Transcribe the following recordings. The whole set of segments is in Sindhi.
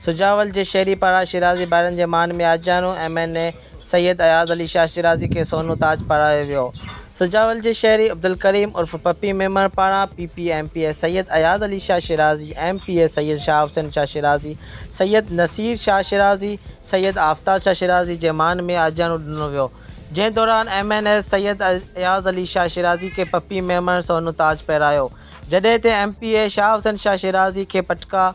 سجاول جي شهري پاران شيرازي ڀائرن جي مان ۾ آجياڻو M N A Syed Ayaz Ali Shah Shirazi کي سونو تاج پارايو ويو. سجاول جي شهري عبدالڪريم عرف پپي ميمڻ پاران P P M P A Syed Ayaz Ali Shah Shirazi, M P A Syed Shah Hussain Shah Shirazi, Syed Naseer Shah Shirazi, Syed Aftab Shah Shirazi جي مان ۾ آجياڻو ڏنو ويو، جنهن دوران M N A Syed Ayaz Ali Shah Shirazi کي پپي ميمڻ سونو تاج پهرايو، جڏهن ته M P A Shah Hussain Shah Shirazi کي پٽڪا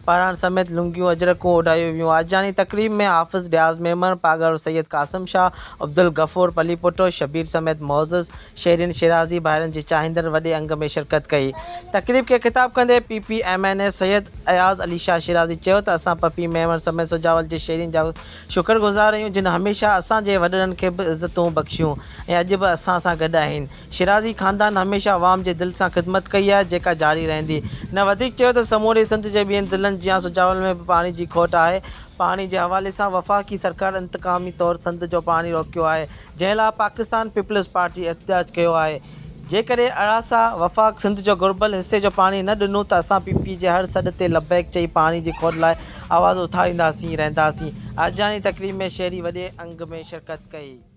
پهراڻ سميت لنگيون اجرڪون اوڍايون ويون. آجياڻي تقريب ۾ حافظ رياض ميمڻ، پاڳارو سيد قاسم شاهه، عبدالغفور پليپوٽو، شبير سميت معزز شهرين شيرازي ڀائرن جي چاهيندڙن وڏي انگ ۾ شرڪت ڪئي. تقريب کي خطاب ڪندي P P M N A Syed Ayaz Ali Shah Shirazi چيو ته اسان پپي ميمڻ سميت سجاول جي شهرين جا شڪر گذار آهيون جن هميشه اسان جي وڏڙن کي به عزتون بخشيون ۽ اڄ به اسان سان گڏ آهن. شيرازي خاندان هميشه عوام جي دل سان خدمت ڪئي آهي جيڪا جاري رهندي. هن وڌيڪ چيو ته سموري سنڌ جي ٻين ضلعن جيان سجاول ۾ به پاڻي جي کوٽ آهي، پاڻي جي حوالي سان وفاقي سرڪار انتقامي طور سنڌ جو پاڻي روڪيو آهي جنهن لاء پاڪستان پيپلز پارٽي احتجاج ڪيو آهي جيڪڏهن اڙاسا وفاق سنڌ جو گهربل حصي جو پاڻي نه ڏنو ته اسان پي پي جي هر سڏ تي لبيڪ چئي پاڻي جي کوٽ لاء آواز اٿارينداسين رهنداسين. آجياڻي تقريب ۾ شهري وڏي انگ ۾ شرڪت ڪئي.